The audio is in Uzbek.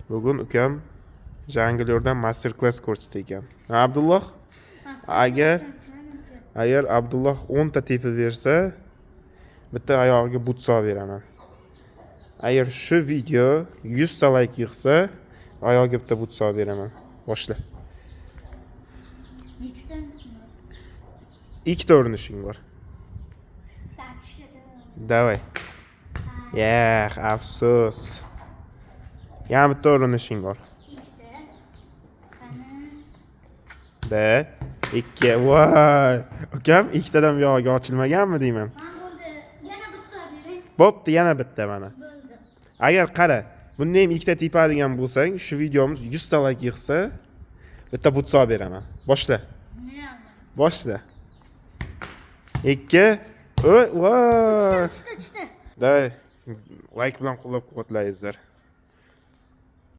Bugun ukam jonglyordan master klass ko'rsatdi ekan. Abdulloh, agar Abdulloh 10 ta tepib bersa, bitta oyog'iga butsa beraman. Agar shu video 100 ta layk yig'sa, oyog'iga bitta butsa beraman. Boshla. Nechtanisi bor? Ikkita urinishing bor. Tachishadi. Давай. Yax, afsus. Yana bitta urinishing bor. Ikkita. Qani. Bir, ikki, voy. Ukam, ikkitadan buyog'iga ochilmaganmi deyman. Man bo'ldi. Yana bitta bering. Bo'pti, yana bitta mana. Bo'ldi. Agar qara, bunda ham ikkita tepadigan bo'lsang, shu videomiz 100 ta layk yig'sa, bitta butsa beraman. Boshla. Ne alma? Boshla. Ikki, voy. Uchta, uchta, uchta. Давай, layk bilan qo'llab-quvvatlaysizlar.